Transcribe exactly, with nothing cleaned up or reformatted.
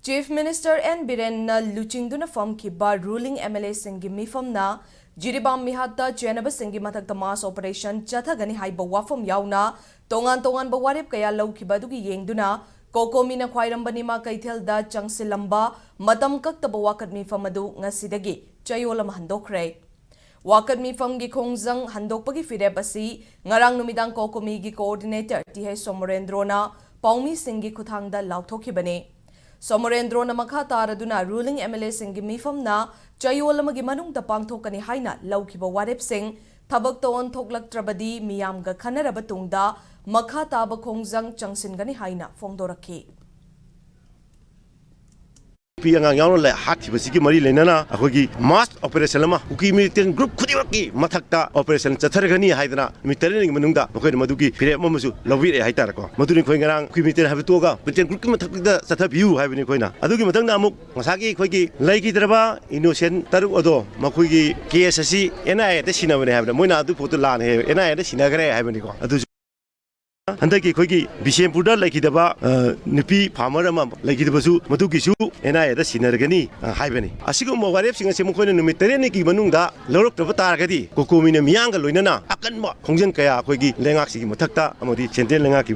Chief Minister N ꯕꯤꯔꯦꯟꯅ ꯂꯨꯆꯤꯡꯗꯨꯅ ꯐꯝꯈꯤꯕ ruling M L A ꯁꯤꯡꯒꯤ ꯃꯤꯐꯝꯅ ꯖꯤꯔꯤꯕꯥꯝ ꯃꯤꯍꯥꯠꯇ ꯆꯦꯟꯅꯕꯁꯤꯡꯒꯤ ꯃꯊꯛꯇ mass operation ꯆꯠꯊꯒꯅꯤ ꯍꯥꯏꯕ ꯋꯥꯐꯝ ꯌꯥꯎꯅ ꯇꯣꯉꯥꯟ ꯇꯣꯉꯥꯟꯕ ꯋꯥꯔꯦꯞ ꯀꯌꯥ ꯂꯧꯈꯤꯕ ꯑꯗꯨꯒꯤ ꯌꯦꯡꯗꯨꯅ ꯀꯣꯀꯣꯃꯤꯅ ꯈ꯭ꯋꯥꯏꯔꯝꯕꯟ ꯏꯃꯥ ꯀꯩꯊꯦꯜꯗ ꯆꯪꯁꯤꯜꯂꯝꯕ ꯃꯇꯝ ꯀꯛꯇꯕ ꯋꯥꯀꯠ ꯃꯤꯐꯝ ꯑꯗꯨ ꯉꯁꯤꯗꯒꯤ ꯆꯌꯣꯜ ꯑꯃ ꯍꯟꯗꯣꯛꯈ꯭ꯔꯦ꯫ ꯋꯥꯀꯠ ꯃꯤꯐꯝꯒꯤ ꯈꯣꯡꯖꯪ ꯍꯟꯗꯣꯛꯄꯒꯤ ꯐꯤꯔꯦꯞ ꯑꯁꯤ ꯉꯔꯥꯡ ꯅꯨꯃꯤꯗꯥꯡ ꯀꯣꯀꯣꯃꯤꯒꯤ coordinator ꯇꯤ ꯍꯩꯆ ꯁꯣꯃꯣꯔꯦꯟꯗ꯭ꯔꯣꯅ ꯄꯥꯎꯃꯤꯁꯤꯡꯒꯤ ꯈꯨꯠꯊꯥꯡꯗ ꯂꯥꯎꯊꯣꯛꯈꯤꯕꯅꯤ꯫ ꯁꯣꯃꯣꯔꯦꯟꯗ꯭ꯔꯣꯅ ꯃꯈꯥ ꯇꯥꯔꯗꯨꯅ ruling M L A ꯁꯤꯡꯒꯤ ꯃꯤꯐꯝꯅ ꯆꯌꯣꯜ ꯑꯃꯒꯤ ꯃꯅꯨꯡꯗ ꯄꯥꯡꯊꯣꯛꯀꯅꯤ ꯍꯥꯏꯅ ꯂꯧꯈꯤꯕ ꯋꯥꯔꯦꯞꯁꯤꯡ ꯊꯕꯛꯇ ꯑꯣꯟꯊꯣꯛꯂꯛꯇ꯭ꯔꯕꯗꯤ ꯃꯤꯌꯥꯝꯒ ꯈꯟꯅꯔꯕ ꯇꯨꯡꯗ ꯃꯈꯥ ꯇꯥꯕ ꯈꯣꯡꯖꯪ ꯆꯪꯁꯤꯟꯒꯅꯤ ꯍꯥꯏꯅ ꯐꯣꯡꯗꯣꯔꯛꯈꯤ꯫ ꯅꯨꯄꯤ ꯑꯉꯥꯡ ꯌꯥꯎꯅ ꯂꯩ ꯍꯥꯠꯈꯤꯕꯁꯤꯒꯤ ꯃꯔꯤ ꯂꯩꯅꯅ ꯑꯩꯈꯣꯏꯒꯤ mass operation ꯑꯃ ꯀꯨꯀꯤ militant group ꯈꯨꯗꯤꯡꯃꯛꯀꯤ ꯃꯊꯛꯇ operation ꯆꯠꯊꯔꯒꯅꯤ ꯍꯥꯏꯗꯅ ꯅꯨꯃꯤꯠ ꯇꯔꯦꯠꯅꯤꯒꯤ ꯃꯅꯨꯡꯗ ꯃꯈꯣꯏꯅ ꯃꯗꯨꯒꯤ ꯐꯤꯔꯦꯞ ꯑꯃꯁꯨ ꯂꯧꯕꯤꯔꯛꯑꯦ ꯍꯥꯏꯇꯥꯔꯦꯀꯣ꯫ ꯃꯗꯨꯅꯤ ꯑꯩꯈꯣꯏ ꯉꯔꯥꯡ ꯀꯨꯀꯤ militant ꯍꯥꯏꯕ ꯇꯣꯛꯑꯒ militant group ꯀꯤ ꯃꯊꯛꯇ ꯆꯠꯊꯕꯤꯌꯨ ꯍꯥꯏꯕꯅꯤ ꯑꯩꯈꯣꯏꯅ꯫ ꯑꯗꯨꯒꯤ ꯃꯊꯪꯗ ꯑꯃꯨꯛ ꯉꯁꯥꯏꯒꯤ ꯑꯩꯈꯣꯏꯒꯤ ꯂꯩꯈꯤꯗ꯭ꯔꯕ innocent ꯇꯔꯨꯛ ꯑꯗꯣ ꯃꯈꯣꯏꯒꯤ case ꯑꯁꯤ N I A ꯗ ꯁꯤꯟꯅꯕꯅꯦ ꯍꯥꯏꯕꯗ ꯃꯣꯏꯅ ꯑꯗꯨ ꯄꯣꯠꯇꯨ ꯂꯥꯟꯅ ꯍꯦꯛ N I A ꯗ ꯁꯤꯟꯅꯈ꯭ꯔꯦ ꯍꯥꯏꯕꯅꯤꯀꯣ꯫ ꯑꯗꯨꯁꯨ ꯍꯟꯗꯛꯀꯤ ꯑꯩꯈꯣꯏꯒꯤ ꯕꯤꯁꯦꯝꯄꯨꯔꯗ ꯂꯩꯈꯤꯗꯕ, ꯑ, ꯅꯨꯄꯤ farmer ꯑꯃ ꯂꯩꯈꯤꯗꯕꯁꯨ ꯃꯗꯨꯒꯤꯁꯨ N I A ꯗ ꯁꯤꯟꯅꯔꯒꯅꯤ, ꯑ, ꯍꯥꯏꯕꯅꯤ꯫ ꯑꯁꯤꯒꯨꯝꯕ ꯋꯥꯔꯦꯞꯁꯤꯡ ꯑꯁꯤ ꯃꯈꯣꯏꯅ ꯅꯨꯃꯤꯠ ꯇꯔꯦꯠꯅꯤꯒꯤ ꯃꯅꯨꯡꯗ ꯂꯧꯔꯛꯇꯕ ꯇꯥꯔꯒꯗꯤ ꯀꯣꯀꯣꯃꯤꯅ ꯃꯤꯌꯥꯝꯒ ꯂꯣꯏꯅꯅ ꯑꯀꯟꯕ ꯈꯣꯡꯖꯪ ꯀꯌꯥ ꯑꯩꯈꯣꯏꯒꯤ ꯂꯩꯉꯥꯛꯁꯤꯒꯤ ꯃꯊꯛꯇ ꯑꯃꯗꯤ central ꯂꯩꯉꯥꯛꯀꯤ